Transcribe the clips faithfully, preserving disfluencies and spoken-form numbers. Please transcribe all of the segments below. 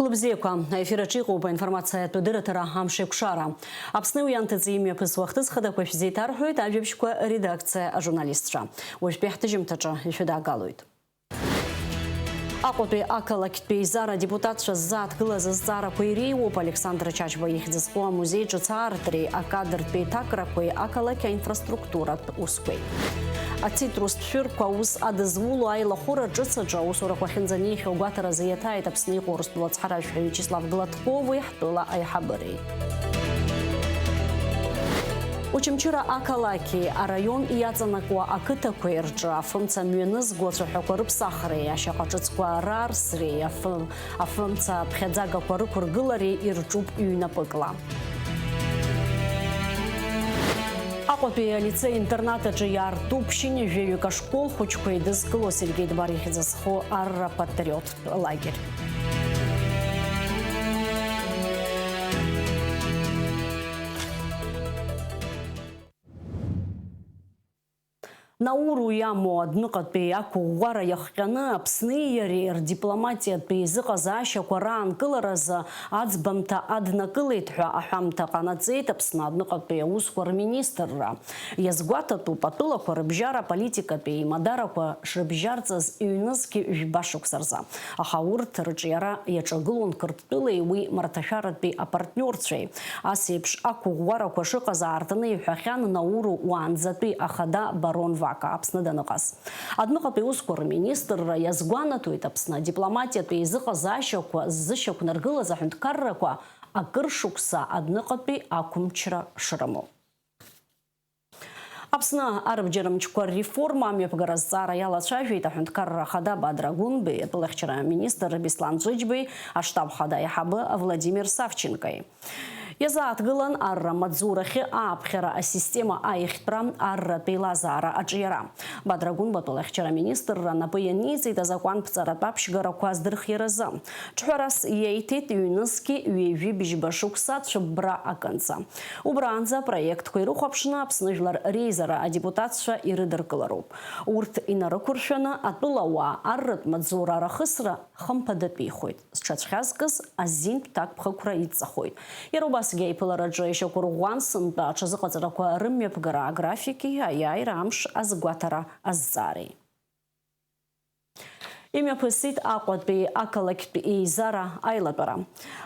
Лыбзиақәа, аефир аҿы иҟоуп аинформациатә адырраҭара Амшеикәшара. Аԥсны уи анҭыҵ имҩаԥысуа ахҭыс хадақәа шәзеиҭарҳәоит ажәабжьқәа редакциа ажурналистцәа. Уажәтәи ҳҭыжьымҭаҿы ишәыдаагалоит. Аҟәатәи ақалақьтә еизара адепутатцәа ззааҭгылаз азҵаарақәа иреиуоуп Александр Чачба ихьӡ зху амузеи ҿыц аартреи акадртә еиҭакрақәеи ақалақь аинфраструктуратә усқәеи. Ацитрустә шәырқәа аус адызуло аилахәыра ҿыц аҿы аусурақәа ахьынӡанеихьоу агәаҭаразы иаҭааит Аԥсны иҟоу Урыстәыла ацҳаражәҳәаҩ Виачеслав Гладкови ҳтәыла аиҳабыреи. Очамчыра ақалақьи араион иаҵанакуа ақыҭақәеи рҿы афымца мҩанызго ацәаҳәақәа рыԥсахреи ашьаҟа ҿыцқәа раарсреи афы-, афымца ԥхьаӡагақәа рықәыргылареи ирҿуп ҩнапыкла. Аҟәатәи алицеи-интернат аҿы иаартуп ԥшьынҩажәаҩык ашкол хәыҷқәа еидызкыло Сергеи Дбар ихьӡ зху арра патриоттә лагер. Науру иамоу адәныҟатәи ақәыӷәӷәара иахҟьаны Аԥсни иареи рдипломатиатә еизыҟазаашьақәа раанкыларазы аӡбамҭа аднакылеит ҳәа аҳәамҭа ҟанаҵеит Аԥсны адәныҟатәи аусқәа рминистрра. Иазгәаҭатәуп, атәылақәа рыбжьара аполитикатәи еимадарақәа шрыбжьарҵаз ҩнызқьи жәба шықәса рзы. Аха урҭ рыҿиара иаҿагылон Қырҭтәылеи уи марҭашәаратәи апартниорцәеи. Ас еиԥш ақәыӷәӷәарақәа шыҟаз аартны иҳәахьан Науру уаанӡатәи ахада Барон Вака Аԥсны даныҟаз. Адәныҟатәи усқәа рминистрра иазгәанаҭоит Аԥсны адипломатиатә еизыҟазаашьақәа ззышьақәнаргылаз аҳәынҭқаррақәа акыр шықәса адәныҟатәи ақәымчра шрымоу. Аԥсны арбџьармчқәа рреформа амҩаԥгара азҵаара иалацәажәеит аҳәынҭқарра ахада Бадра Гәынбеи, атәылахьчара аминистр Беслан Ҵәыџьбеи, аштаб хада аиҳабы Владимир Савченкои. Иазааҭгылан арра маҵзурахьы ааԥхьара асистема аиӷьтәра, арратә еилазаара аҿиара. Бадра Гәынба атәылахьчара аминистрра напы ианиҵеит азакәанԥҵаратә аԥшьгарақәа аздырхиаразы. Ҿҳәарас иеиҭеит ҩнызқьи ҩажәи бжьба шықәса цәыббра акынӡа. Убранӡа апроектқәа ирыхәаԥшны Аԥсны Жәлар Реизара адепутатцәа ирыдыркылароуп. Урҭ инарықәыршәаны атәылауаа арратә маҵзура рахысра хымԥадатәихоит. Зҽацәхьазкыз азинтә ҭакԥхықәра идҵахоит. Иара убасгьы аиԥылараҿы ишьақәырӷәӷәан сынтәа аҽазыҟаҵарақәа рымҩаԥгара аграфики, аиааира амш азгәаҭара азҵаареи. Имҩаԥысит Аҟәатәи ақалақьтә еизара аилатәара.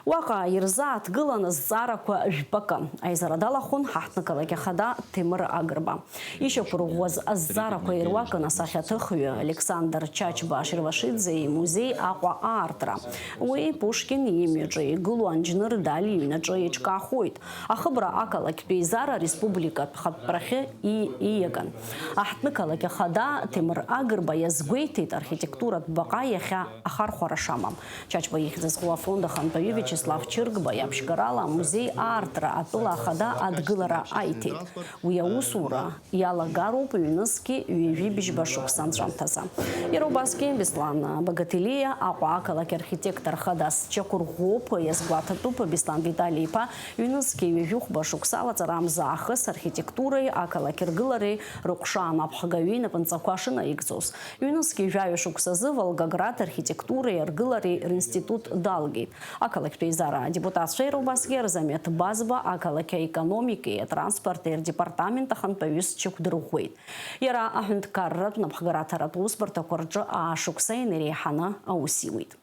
Уаҟа ирзааҭгылан азҵаарақәа жәпакы. Аизара далахәын ҳаҳҭнықалақь ахада Ҭемыр Агрба. Ишьақәырӷәӷәаз азҵаарақәа ируакын асахьаҭыхҩы Александр Чачба Шервашиӡе имузеи Аҟәа аартра. Уи Пушкин имҩаҿы игылоу Анџьныр Дали иҩнаҿы еиҿкаахоит. Ахыбра ақалақьтә еизара ареспубликатә хатәтәрахьы и-, ииаган. Аҳҭнықалақь ахада Ҭемыр Агрба иазгәеиҭеит архитектуратә баҟа иахьа ахархәара шамам. Чачба ихьӡ зху афонд ахантәаҩы Виачеслав Чыргба иаԥшьгарала амузеи аартра атәыла ахада адгылара аиҭеит. Уи аусура иалагароуп ҩнызқьи ҩажәи бжьба шықәса анҵәамҭазы. Иара убасгьы Беслан Багателиа Аҟәа ақалақь архитектор хадас дшьақәырӷәӷәоуп, иазгәаҭатәуп Беслан Витали-иԥа ҩнызқьи ҩажәи хәба шықәса алаҵарамза аахыс архитектуреи ақалақь ргылареи рыҟәша анапхгаҩы инапынҵақәа шынаигӡоз. Ҩнызқьи жәаҩа шықәсазы Волгоград архитектуреи аргылареи ринститут далгеит. Ақалақьтә еизара адепутатцәа иара убасгьы Арзамеҭ Базба ақалақь аекономикеи атранспорти рдепартамент ахантәаҩыс дшьақәдырӷәӷәеит. Иара аҳәынҭқарратә напхгараҭаратә усбарҭақәа рҿы аашықәса инареиҳаны аус иуит.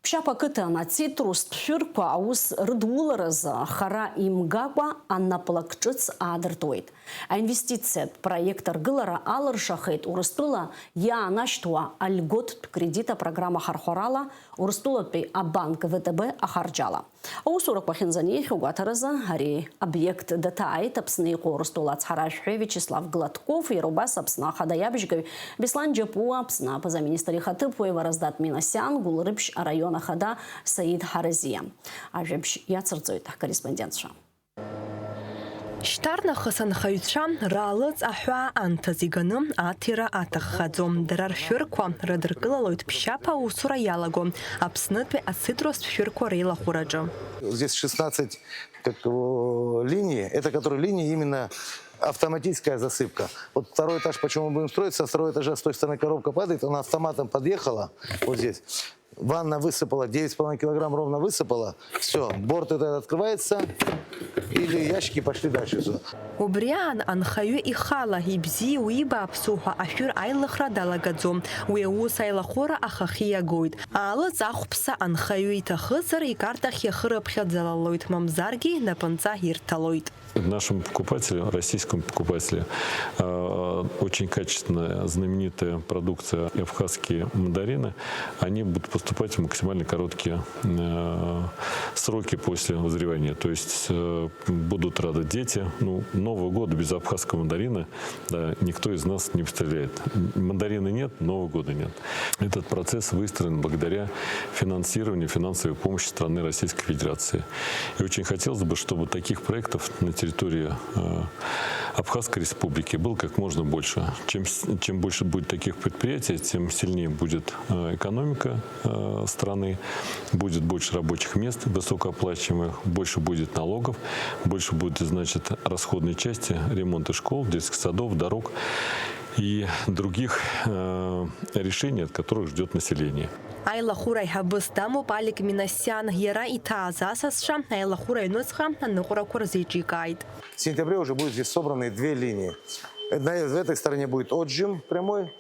Ԥшьаԥ ақыҭан ацитрустә шәырқәа аус рыдуларазы хара имгакәа анаплак ҿыц аадыртуеит. Аинвестициатә проект аргылара алыршахеит Урыстәыла иаанашьҭуа альготтә кредит апрограмма ахархәарала Урыстәылатәи абанк В Т Б ахарџьала. Аусурақәа ахьынӡанеихьоу гәаҭаразы ари обиект даҭааит Аԥсны иҟоу Урыстәыла ацҳаражәҳәаҩ Виачеслав Гладков, иара убас Аԥсны ахада иабжьгаҩ Беслан Џьапуа, Аԥсны аԥыза-министр ихаҭыԥуаҩ Вараздат Минасиан, Гәылрыԥшь араион ахада Саид Ҳаразиа. Ажәабжь иацырҵоит ҳкорреспондентцәа. Шьҭарнахыс анхаҩцәа раалыҵ аҳәаа анҭыҵ иганы аҭира аҭаххаӡом. Дара ршәырқәа рыдыркылалоит ԥшьаԥа аусура иалаго Аԥснытәи ацитрустә шәырқәа реилахәыраҿы. Здесь шестнадцать, как его, линии. Это которые линии именно автоматическая засыпка. Вот второй этаж, почему мы будем строить, со второго этажа с той стороны коробка падает, она автоматом подъехала, вот здесь. Ванна высыпала, девять с половиной килограмм ровно высыпала. Все, борт этот открывается, или ящики пошли дальше. Всё. Убри аан анхаҩы ихала, ибзиоу, ибааԥсу ҳәа ашәыр аилыхра далагаӡом. Уи аус аилахәыра ахахьы иагоит. Аалыҵ ахәԥса анхаҩы иҭахызар, икартахь иахырыԥхьаӡалалоит, мамзаргьы инапынҵа ирҭалоит. Нашему покупателю, российскому покупателю, э, очень качественная, знаменитая продукция, абхазские мандарины, они будут поступать в максимально короткие, э, сроки после вызревания. То есть, э, будут рады дети. Ну, Новый год без абхазского мандарина, да, никто из нас не представляет. Мандарина нет, Нового года нет. Этот процесс выстроен благодаря финансированию, финансовой помощи страны Российской Федерации. И очень хотелось бы, чтобы таких проектов на территории, э, Абхазской Республики было как можно больше. Чем с-, чем больше будет таких предприятий, тем сильнее будет, э, экономика, э, страны, будет больше рабочих мест высокооплачиваемых, больше будет налогов, больше будет, значит, расходной части, ремонта школ, детских садов, дорог и других, э, решений, от которых ждёт население. Аилахәыра аиҳабыс дамоуп Алик Минасиан. Иара иҭааз асасцәа аилахәыра аҩныҵҟа аныҟәарақәа рзеиҿикааит. В сентябре уже будет здесь собраны две линии. На, в этой стороне будет отжим прямой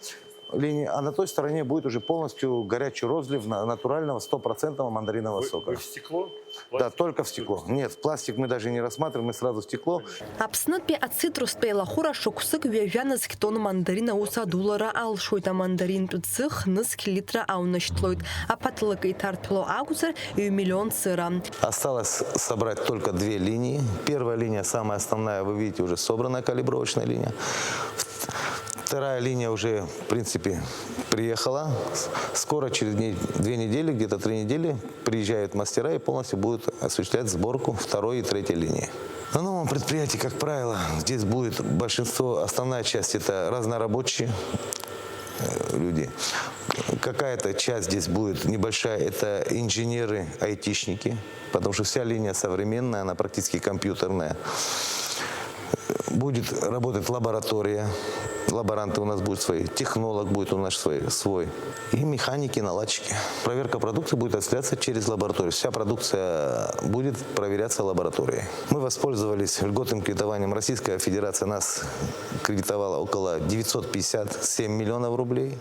линии, а на той стороне будет уже полностью горячий розлив на-, натурального стопроцентного мандаринового Вы, сока. Вы в стекло? Да, только в стекло. Нет, в пластик мы даже не рассматриваем, мы сразу в стекло. Аԥснытәи ацитрустә еилахәыра шықәсык ҩажәа нызқь тонн мандарин аус адулара алшоит. Амандаринтә ӡы хнызқь литра аунашьҭлоит. Аԥаҭлык иҭарҭәло акәзар, ҩ-миллион цыра. Осталось собрать только две линии. Первая линия, самая основная, вы видите, уже собрана, калибровочная линия. Вторая линия уже, в принципе, приехала. Скоро, через дней, две недели, где-то три недели, приезжают мастера и полностью будут осуществлять сборку второй и третьей линии. На новом предприятии, как правило, здесь будет большинство, основная часть — это разнорабочие, э, люди. Какая-то часть здесь будет небольшая, это инженеры, айтишники, потому что вся линия современная, она практически компьютерная. Будет работать лаборатория, лаборанты у нас будут свои, технолог будет у нас свой, свой. И механики, наладчики. Проверка продукции будет осуществляться через лабораторию. Вся продукция будет проверяться лабораторией. Мы воспользовались льготным кредитованием. Российская Федерация нас кредитовала около девятьсот пятьдесят семь миллионов рублей.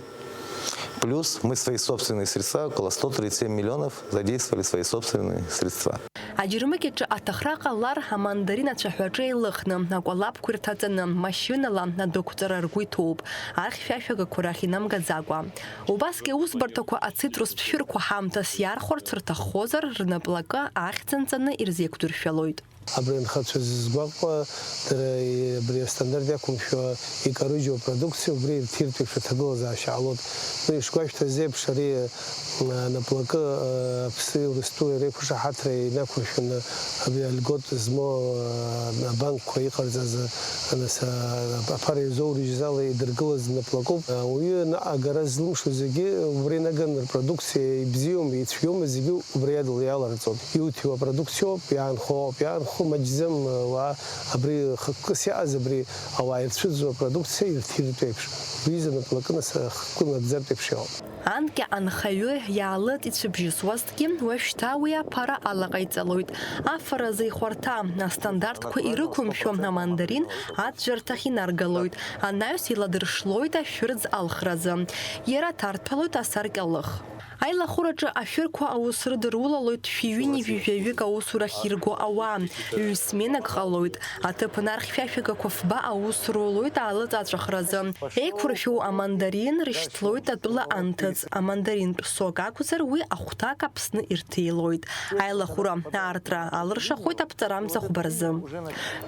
Плюс мы свои собственные средства, около сто тридцать семь миллионов, задействовали свои собственные средства. Аџьармыкьаҿы аҭахра ҟалар, амандарин ацәаҳәаҿы еилыхны, акәалаԥқәа ирҭаҵаны, машьынала адәықәҵара ргәы иҭоуп, архьшәашәагақәа рахь инамгаӡакәа. Убасгьы аусбарҭақәа ацитрустә шәырқәа ҳамҭас иархәарц рҭаххозар, рнаплакы ахьӡ анҵаны ирзеиқәдыршәалоит. Абри анхацәа зызгәаҟуа, дара абри астандарт иақәымшәо икарыжьу апродукциа убри ирҭиртә еиԥш аҭагылазаашьа ҟалоит. Ну, ишгәашәҭаз еиԥш, ари, а, наплакы, а, Аԥсни Урыстәылеи реиқәшаҳаҭра инақәыршәаны абри альгот змоу, а, абанкқәа иҟарҵаз, а, нас, а, аԥара иазоурыжьыз ала идыргылаз наплакуп. Ауаҩы наҟ агара злымшо зегьы убри инаганы рпродукциа ибзиоума, ицәгьоума, зегьы убри адла иаларҵон. Иуҭиуа апродукциоуп, иаанхо ауп, иаанхо маҷӡам, уаа, абри хықәкыс иааз абри ауаа ирцәыӡуа апродукциа ирҭиртә еиԥш, уи изы наплакы нас ахықәкы нагӡартә еиԥш иҟоуп. Анкьа анхаҩы иаалыҵ ицәыбжьысуазҭгьы, уажәшьҭа уи аԥара алаҟаиҵалоит. Афара азы ихәарҭа, астандартқәа ирықәымшәо амандарин аӡәӡәарҭахь инаргалоит, анаҩс иладыршлоит ашәырӡ алхразы. Иара аҭарҭәалоит асаркьа лых. Аилахәыраҿы ашәырқәа аус рыдырулалоит шәи ҩынҩажәи жәаҩык аусурахь ирго ауаа, ҩ-сменак ҟалоит. Аҭыԥан архьшәашәагақәа фба аус рулоит аалыҵ аҵәахразы. Еиқәыршәу амандарин рышьҭлоит атәыла анҭыҵ, амандаринтә сок акәзар, уи ахәҭак Аԥсны ирҭеилоит. Аилахәыра аартра алыршахоит аԥҵарамза хәба рзы.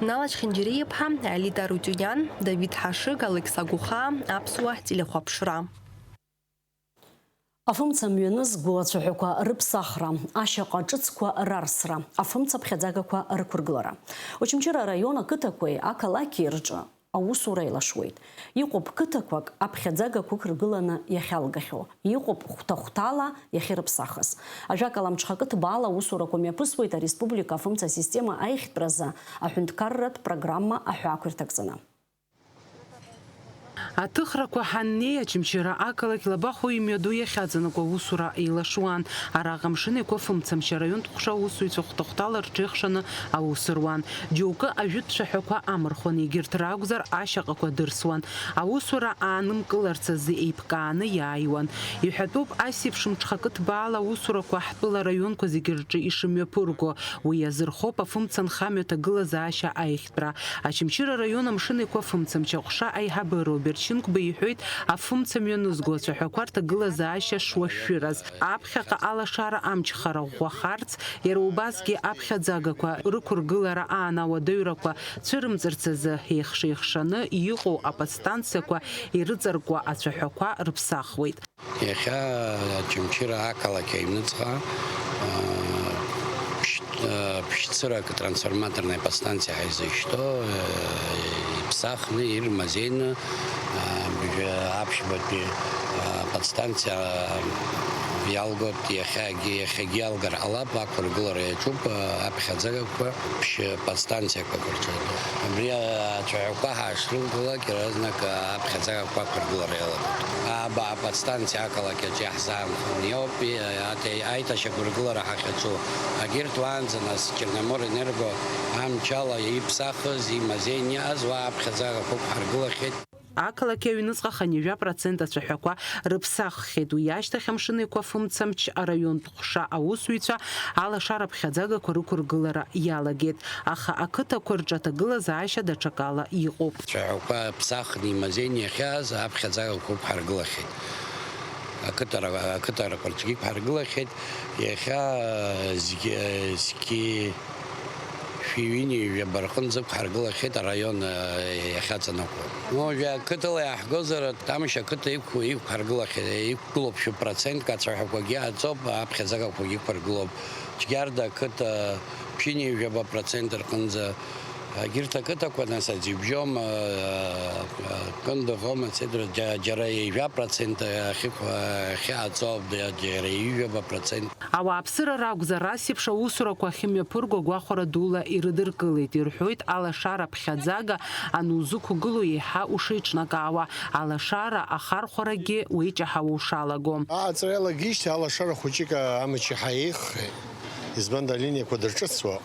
Нала Чхинџьариа-иԥҳа, Алита Рутиуниан, Давид Ҳашыг, Алекса Гухаа, Аԥсуа телехәаԥшра. Афымца мҩанызго ацәаҳәақәа рыԥсахра, ашьаҟа ҿыцқәа рарсра, афымца ԥхьаӡагақәа рықәыргылара. Очамчыра араион ақыҭақәеи ақалақьи рҿы аусура еилашуеит. Иҟоуп қыҭақәак аԥхьаӡагақәа ықәыргыланы иахьалгахьоу, иҟоуп хәҭа-хәҭала иахьырыԥсахыз. Ажәакала, мҽхакы ҭбаала аусурақәа мҩаԥысуеит ареспублика афымца асистема аиӷьтәразы аҳәынҭқарратә программа аҳәаақәа ирҭагӡаны. Аҭыхрақәа ҳаннеи, Очамчыра ақалақь Лабахәуа имҩаду иахьаҵанакуа аусура еилашуан. Араҟа Амшын Еиқәа афымцамч араионтә ҟәша аусзуҩцәа хәҭа-хәҭала рҽеихшаны аус руан. Џьоукы ажәытә цәаҳәақәа амырхуан, егьырҭ ракәзар, ашьаҟақәа дырсуан. Аусура аанымгыларц азы еиԥкааны иааиуан. Иҳәатәуп, ас еиԥш мҽхакы ҭбаала аусурақәа ҳтәыла араионқәа зегьы рҿы ишымҩаԥырго. Уи иазырхоуп афымца нхамҩа аҭагылазаашьа аиӷьтәра. Очамчыра араион Амшын Еиқәа афымцамч аҟәша аиҳабы Роберт Шьынқәба иҳәоит, афымца мҩанызго ацәаҳәақәа рҭагылазаашьа шуашәшәыраз, аԥхьаҟа алашара амчхара ӷәӷәахарц, иара убасгьы аԥхьаӡагақәа рықәыргылара аан ауадаҩрақәа цәырымҵырц азы еихша-еихшаны иҟоу аподстанциақәа ирыҵаркуа ацәаҳәақәа рыԥсахуеит. Иахьа Очамчыра ақалақь аҩныҵҟа, аа, ԥшь-, аа, ԥшьцырак трансформаторная подстанциа ҳәа изышьҭоу, аа, иԥсахны, ирмазеины, аа, бжьы-, аԥшьбатәи, аа, подстанциа, аа, иалгоит, иахьагьы, иахьагьы иалгар ҟалап, ақәыргылара иаҿуп, аа, аԥхьаӡагақәа, ԥшь-, подстанциақәак рҿы. Абри ацәаҳәақәа ҳашрылгалак, иаразнак аԥхьаӡагақәа ақәыргылара иалагоит. Аба аподстанциа ақалақь аҿы иаҳзаанханы иоуп, и-, ате-, аиҭашьақәыргылара ҳахьаҿу. Агьырҭ уаанӡа нас Черноморэнерго амчала иԥсахыз, имазеин иааз, уа аԥхьаӡагақәа ықәҳаргылахьеит. Ақалақь аҩныҵҟа хынҩажәа процент ацәаҳәақәа рыԥсаххьеит. Уи ашьҭахь Амшын Еиқәа афымцамч араионтә ҟәша аусзуҩцәа алашара ԥхьаӡагақәа рықәыргылара иалагеит. Аха ақыҭақәа рҿы аҭагылазаашьа даҽакала иҟоуп. Цәаҳәақәа ԥсахны имазеин иахьааз аԥхьаӡагақәа ықәҳаргылахьеит. Ақыҭара-, ақыҭарақәа рҿгьы ықәҳаргылахьеит. Иахьа зқьи, зқьи шәи ҩынҩажәаба рҟынӡа ықәҳаргылахьеит араион, э, иахьаҵанакуа. Уажәы ақыҭала иаҳгозар, Тамышь ақыҭа иқә-, иқәҳаргылахьеит, иқәгылоуп шәи процентк, ацәаҳәақәагьы ааӡоуп, аԥхьаӡагақәагьы ықәыргылоуп. Џьгьарда ақыҭа ԥшьынҩажәаба процент рҟынӡа. Егьырҭ ақыҭақәа, нас, Аӡҩыбжьом, э, э, Кындыӷом, et cetera, џьа-, џьара ҩажәа процент ахьықә-, ахьааӡо ауп, џьара ҩажәаба процент. Ауааԥсыра ракәзар, ас еиԥш аусурақәа ахьымҩаԥырго агәахәара дула ирыдыркылеит, ирҳәоит, алашара ԥхьаӡага анузықәгыло еиҳа ушеиҿнакаауа, алашара ахархәарагьы уеиҷаҳауа ушалаго. Аҟаҵара иалагеижьҭеи алашара хәыҷык амч иаҳа еиӷьхеит, избанда алиниақәа дырҿыцуа.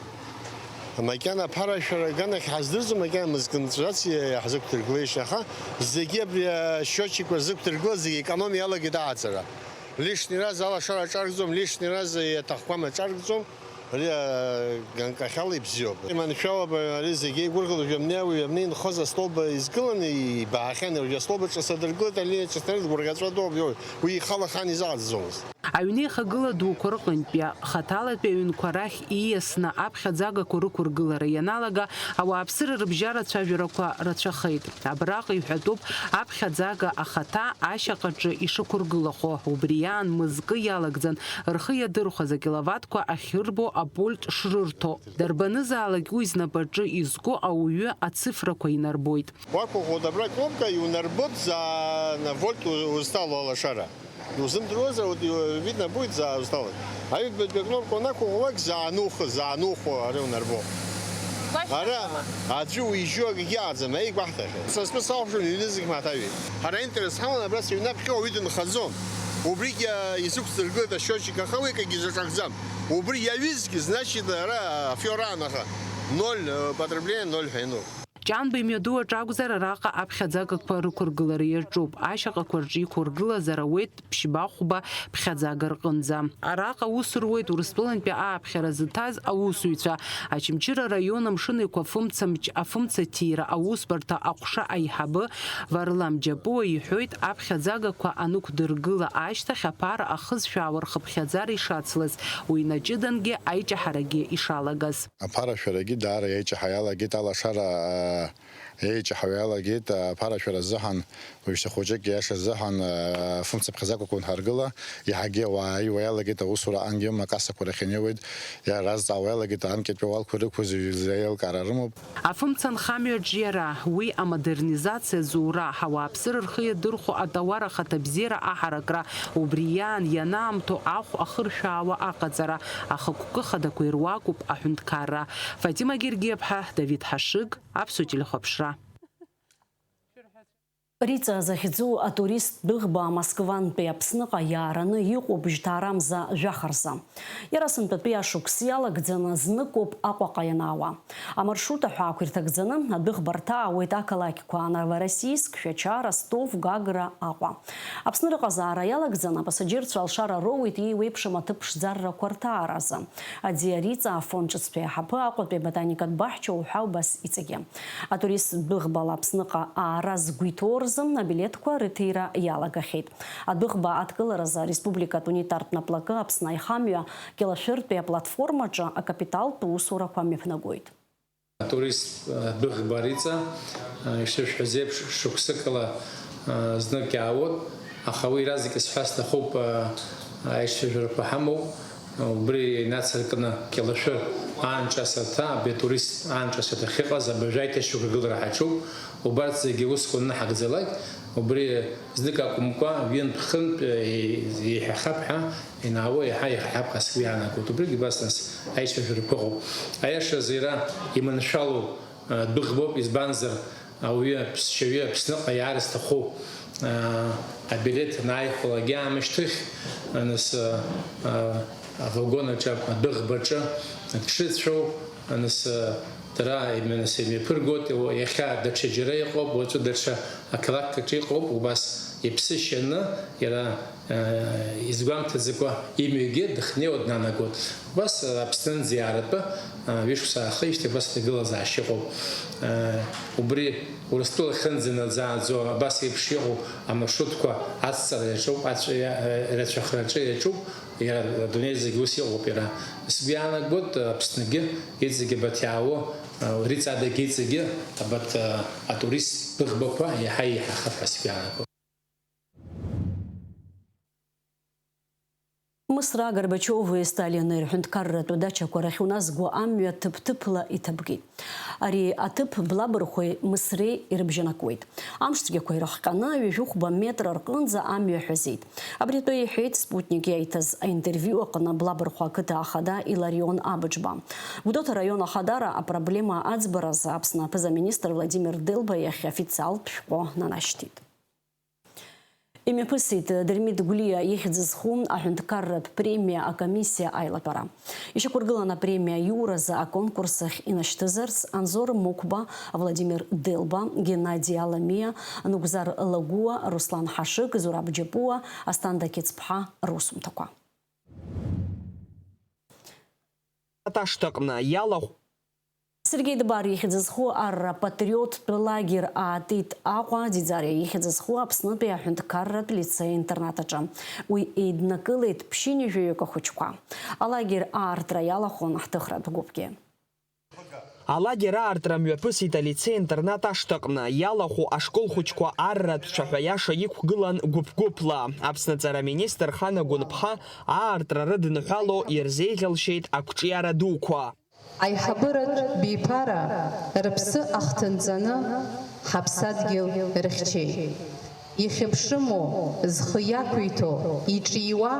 Макьана аԥарашәара аганахь ҳаздырӡом, макьана мызкы нҵәац иаҳзықәдыргылеишь, аха зегьы абри асчиотчикқәа рзықәдыргылаз зегьы аекономиа иалагеит аҟаҵара. Лишни раз алашара аҿаркӡом, лишни раз иаҭахқәам аҿаркӡом. Ари, а, ганкахьала ибзиоуп. Иманшәалоуп, ари зегьы еигәырӷьо, жәамни, уи жәамни инхоз астолба изгыланы ибаахьан, уажәы астолба ҿыц адыргылеит, алиниа ҿыц нарыдгәырӷьаҵәа дууп, уи ихала хан изаҟаҵаӡомызт. Аҩнеихагыла дуқәа рҟынтәи, хаҭалатәи аҩнқәа рахь ииасны аԥхьаӡагақәа рықәыргылара ианалага, ауааԥсыра рыбжьара ацәажәарақәа рацәахеит. Абраҟа иҳәатәуп аԥхьаӡага ахаҭа ашьаҟаҿы ишықәыргылахо, убри аан мызкы иалагӡан рхы иадырхәаз акиловаттқәа ахьырбо апульт шрырҭо. Дарбанызаалак уи знапаҿы изку ауаҩы ацифрақәа инарбоит. Уақәыӷәӷәоит абра кнопка, иунарбоит заа-, на вольт у-, узҭало алашара. Иузымдыруазар, вот, видно будет, заа узҭалаз. Аҩбатәи акнопка уанақәыӷәӷәалак, заанухы, заанухо, ара унарбо. Ара аӡәы уижьо акгьы ыҟаӡам, аигәаҳҭахьеит. Са стәы салхәшон, ҩны зегь маҭәажәеит. Ҳара аинтерес ҳаман, абра сыҩнаԥхьа уаҩы дынхаӡом. Убригь, а, изықәсыргылеит асчиотчик, аха уи акгьы заҿакӡам. Убри иаҩызгьы, значит, ара афиора анаха, ноль, э, потребление, ноль ҳәа иануп. Ҷанба имҩаду аҿы акәзар, араҟа аԥхьаӡагақәа рықәыргылара иаҿуп. Ашьаҟақәа рҿы иқәыргылазар ауеит ԥшьба-хәба ԥхьаӡага рҟынӡа. Араҟа аус руеит Урыстәылантәи ааԥхьара зыҭаз аусзуҩцәа. Очамчыра араион Амшын Еиқәа афымцамч-, афымцаҭира аусбарҭа аҟәша аиҳабы Варлам Џьапуа иҳәоит, аԥхьаӡагақәа анықәдыргыла ашьҭахь аԥара ахызшәаауа рхыԥхьаӡара ишацлаз, уи наҷыдангьы аиҷаҳарагьы ишалагаз. Аԥарашәарагьы даара иаиҷаҳа иалагеит, алашара, аа, Еиҷаҳауа иалагеит аԥарашәара азыҳәан, уажәшьҭа хәыҷык иаша азыҳәан, афымца ԥхьаӡакәа уанҳаргыла, иаҳагьы ауаа иуа иалагеит аусура ангиум акассақәа рахь инеиуеит, иаразҵаауа иалагеит анкьатәи ауалқәа ирықәыз еилкаара рымоуп. Афымца анхамҩа аҿиара, уи амодернизациа зура, ауааԥсыра рхы иадырхәо атауар ахаҭабзиара аҳаракра, убри иаан ианаамҭоу ахә ахыршәаауа аҟаҵара, ахықәкы хадақәа ируакуп аҳәынҭқарра. Фатима Гергиаԥҳа, Давид Ҳашыг, Аԥсуа телехәаԥшра. Риҵа захьӡу атурист дәыӷба Москвантәи Аԥсныҟа иаараны иҟоуп жьҭаарамза жәаха рзы. Иара сынтәатәи ашықәс иалагӡаны зныкоуп Аҟәаҟа ианаауа. Амаршрут аҳәаақәа ирҭагӡаны адәыӷба рҭаауеит ақалақьқәа Новороссийск, Шәача, Ростов, Гагра, Аҟәа. Аԥсны рыҟазаара иалагӡаны апассаџьырцәа алшара роуеит еиуеиԥшым аҭыԥ ԥшӡаррақәа рҭааразы. Аӡиа Риҵа Афон ҿыцтәи аҳаԥы Аҟәатәи аботаникатә баҳча уҳәа убас иҵегьы. Атурист дәыӷбала Аԥсныҟа аара згәы иҭоу рзы абилеҭқәа рыҭира иалагахьеит. Адәыӷба адкыларазы ареспубликатә унитартә наплакы Аԥсны аихамҩа Кьалашәыртәи аплатформаҿы акапиталтә усурақәа мҩаԥнагоит. Атурист, э, дәыӷба Риҵа, э, ишышәҳәаз еиԥш, шықәсыкала, э, знык иаауеит, аха уи иаразнак исҳәар сҭахуп, э, аицәажәарақәа ҳамоуп. Убри инацыркны Кьалашәыр аанҿасырҭа, абри атурист аанҿасырҭа ахьыҟаз абыржәы аиҭашьақәа ргылара ҳаҿуп. Убарҭ зегьы усқәа аныҳагӡалак, убри знык акәымкәа, ҩынтә-хынтә, е-, еиҳахап ҳәа, инаауа еиҳа еиҳахап ҳәа сгәы иаанагоит. Убригьы убас нас аицәажәарақәа ыҟоуп. Аиашазы иара иманшәалоу, а, дәыӷбоуп, избанзар, ауаҩы, аԥсшьаҩы Аԥсныҟа иаара зҭаху, а, абилеҭ анааихәалак аамышьҭахь, нас, а, а, авагон аҿы, адәыӷбаҿы дшыцәоу, нас, а, дара имҩа-, нас имҩаԥыргоит, иахьа даҽаџьара иҟоуп, уаҵәы даҽа ақалақьаҿы иҟоуп, убас иԥсы шьаны иара, а, изгәамҭаӡакәа имҩагьы дыхнеиуа днанагоит. Убас, а, Аԥснынӡа иааратәы, а, ҩышықәса аахижьҭеи убас аҭагылазаашьа ыҟоуп. А, убри Урыстәыла ахьынӡанаӡааӡо абас еиԥш иҟоу амаршрутқәа ацҵара иаҿуп, ацәа-, а, рацәахраҿы иаҿуп, иара адунеи зегь ус иҟоуп иара. Сгәы иаанагоит, Аԥсныгьы иҵегьы абаҭ иаауа, а, Риҵадагьы иҵегьы абаҭ, а, атурист дәыӷбақәа иаҳа еиҳахап ҳәа сгәы иаанагоит. Мысра Горбачиови Сталини рҳәынҭқарратә дачақәа рахь уназго амҩа ҭыԥ-ҭыԥла иҭабгеит. Ари аҭыԥ Блабырхәеи Мысреи ирыбжьанакуеит. Амшцәгьақәа ирыхҟьаны, ҩажәихәба метр рҟынӡа амҩа ҳәазеит. Абри атәы иҳәеит Спутник иаиҭаз аинтервиу аҟны Блабырхәа ақыҭа ахада Иларион Абыџба. Гәдоуҭа араион ахадара апроблема аӡбаразы Аԥсны аԥыза-министр Владимир Делба иахь официалтә шәҟәы нанашьҭит. Имҩаԥысит Дырмит Гәлиа ихьӡ зху аҳәынҭқарратә премиа акомиссиа аилатәара. Ишьақәыргылан апремиа аиуразы аконкурс ахь инашьҭызарц Анзор Мықәба, Владимир Делба, Геннади Аламиа, Нугзар Лагәуа, Руслан Ҳашыг, Зураб Џьапуа, Асҭанда Қьыцԥҳа русумҭақәа. Аташҭаҟны иалахә. Сергеи Дбар ихьӡ зху арра патриоттә лагер аатит Аҟәа Ӡиӡариа ихьӡ зху Аԥснытәи аҳәынҭқарратә лицеи-интернат аҿы. Уи еиднакылеит ԥшьынҩажәаҩык ахәыҷқәа. Алагер аартра иалахәын ҳҭыхратә гәыԥгьы. Алагер аартра мҩаԥысит алицеи-интернат ашҭаҟны иалахәу ашкол хәыҷқәа арратә цәаҳәа иаша иқәгылан гәыԥ-гәыԥла. Аԥсны аҵара министр Хана Гәынԥҳа аартра рыдныҳәало ирзеиӷьалшьеит ақәҿиара дуқәа. Аиҳабыратә биԥара рыԥсы ахҭынҵаны ҳаԥсадгьыл рыхьчеит. Ихьыԥшыму, зхы иақәиҭу, иҿиуа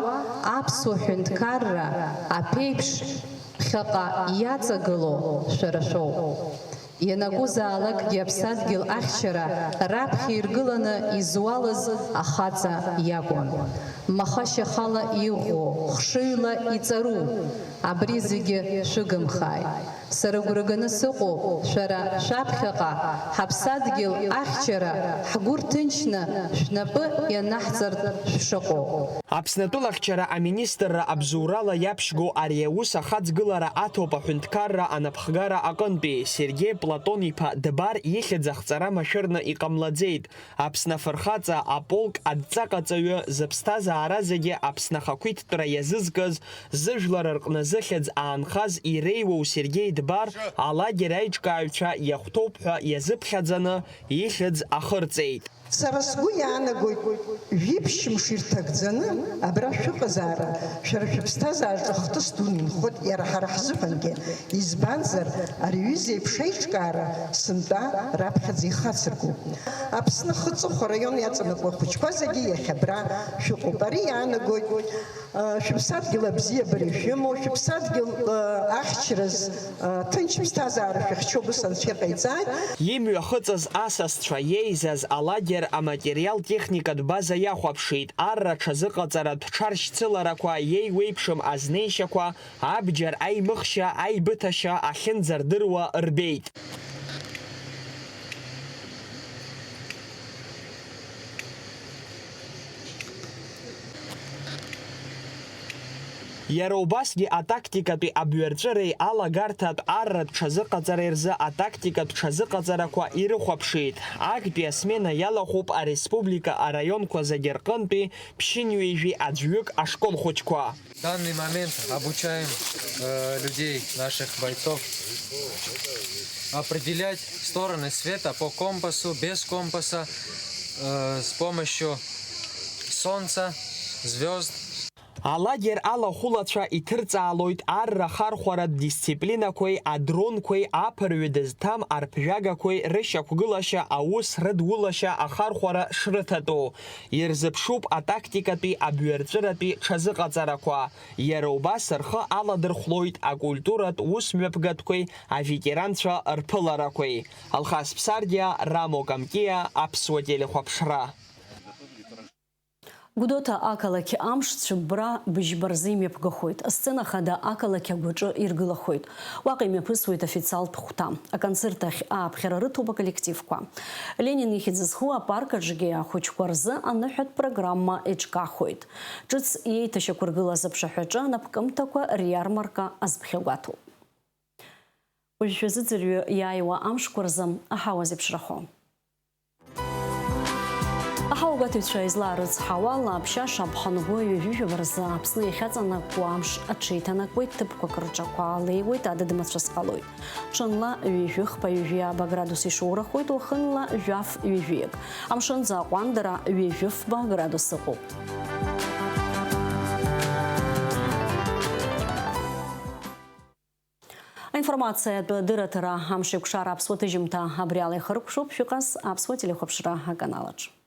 аԥсуа ҳәынҭқарра аԥеиԥш ԥхьаҟа иаҵагылоу шәара шәоуп. Ианакәызаалакгьы аԥсадгьыл ахьчара раԥхьа иргыланы изуалыз ахаҵа иакәын. Махашьахала иӷәӷәоу, хшыҩла иҵару, абри зегьы шәыгымхааит. Сара агәра ганы сыҟоуп, шәара шәаԥхьаҟа ҳаԥсадгьыл ахьчара ҳгәы рҭынчны шәнапы ианаҳҵартә шәшыҟоу. Аԥсны атәылахьчара аминистрра абзоурала иаԥшьго ари аус ахаҵгылара аҭоуп аҳәынҭқарра анапхгара аҟынтәи. Сергеи Платон-иԥа Дбар ихьӡ ахҵара машәырны иҟамлаӡеит. Аԥсны афырхаҵа аполк адҵаҟаҵаҩы зыԥсҭазаара зегьы Аԥсны ахақәиҭтәра иазызкыз, зыжәлар рҟны зыхьӡ аанхаз иреиуоу Сергеи Бар, алагер аиҿкааҩцәа иахәҭоуп ҳәа иазыԥхьаӡаны ихьӡ ахырҵеит. Сара сгәы иаанагоит, жәиԥшь мшы ирҭагӡаны абра шәыҟазаара, шәара шәыԥсҭазаараҿы хҭыс дуны инхоит, иара ҳара ҳзыҳәангьы. Избанзар, ари аҩыза еиԥш аиҿкаара сынтәа раԥхьаӡа ихацыркуп. Аԥсны ахы-, аҵыхәа араион иаҵанакуа ахәыҷқәа зегьы иахьа абра шәыҟоуп. Ари иаанагоит, Шәыԥсадгьыл абзиабара ишәымоу, шәыԥсадгьыл, ахьчараз, ҭынч ԥсҭазаара шәыхьчо, ус анцәа иҟаиҵааит. Имҩахыҵыз асасцәа иеизаз алагер аматериал-техникатә база иахәаԥшит, арра ҽазыҟаҵаратә ҽаршьцыларақәа, иеиуеиԥшым азнеишьақәа, абџьар аимыхшьа, аибыҭашьа ахьынӡардыруа рбеит. Иара убасгьы атактикатәи абҩарҵәыреи алагарҭатә арратә ҽазыҟаҵареи рзы атактикатә ҽазыҟаҵарақәа ирыхәаԥшит. Актәи асмена иалахәуп ареспублика араионқәа зегьы рҟынтәи ԥшьынҩажәи аӡәҩык ашкол хәыҷқәа. В данный момент обучаем, э, людей, наших бойцов, определять стороны света по компасу, без компаса, э, с помощью солнца, звёзд. Алагер алахәылацәа иҭырҵаалоит арра ахархәаратә дисциплинақәеи, адронқәеи, аԥырҩы дызҭам арԥжәагақәеи рышьақәгылашьа, аус рыдулашьа ахархәара шрыҭатәу. Ирзыԥшуп атактикатәи абҩарҵәыратәи ҽазыҟаҵарақәа. Иара убас рхы аладырхәлоит акультуратә усмҩаԥгатәқәеи аветеранцәа рԥыларақәеи. Алхас Ԥсардиа, Рамо Камкиа, Аԥсуа телехәаԥшра. Гәдоуҭа ақалақь амш цәыббра быжьба рзы имҩаԥгахоит. Асцена хада ақалақь агәаҿы иргылахоит. Уаҟа имҩаԥысуеит официалтә хәҭа. Аконцерт ахь ааԥхьара рыҭоуп аколлективқәа. Ленин ихьӡ зху апарк аҿгьы ахәыҷқәа рзы аныҳәатә программа еиҿкаахоит. Ҿыц иеиҭашьақәыргылаз аԥшаҳәаҿы анапкымҭақәа риармарка азԥхьагәаҭоуп. Уажәшәа зыӡырҩы иааиуа амшқәа рзы аҳауа зеиԥшрахо. Аҳауагәаҭаҩцәа излаарыцҳауа ала, аԥшьа шаԥхьа ҩажәи жәаба рзы Аԥсны иахьаҵанакуа амш аҽеиҭанакуеит, ҭыԥқәак рҿақәа леиуеит, адыд мацәыс ҟалоит. Ҽынла ҩажәи хԥа, ҩажәи ааба градус ишоурахоит, уахынла жәаф ҩажәиак. Амшынӡы аҟәандара ҩажәи фба градус ыҟоуп. Аинформациатә дырраҭара «Амшеикәшара» аԥсуа ҭыжьымҭа абри ала ихыркәшоуп. Шәыҟаз аԥсуа телехәаԥшра аканалаҿ.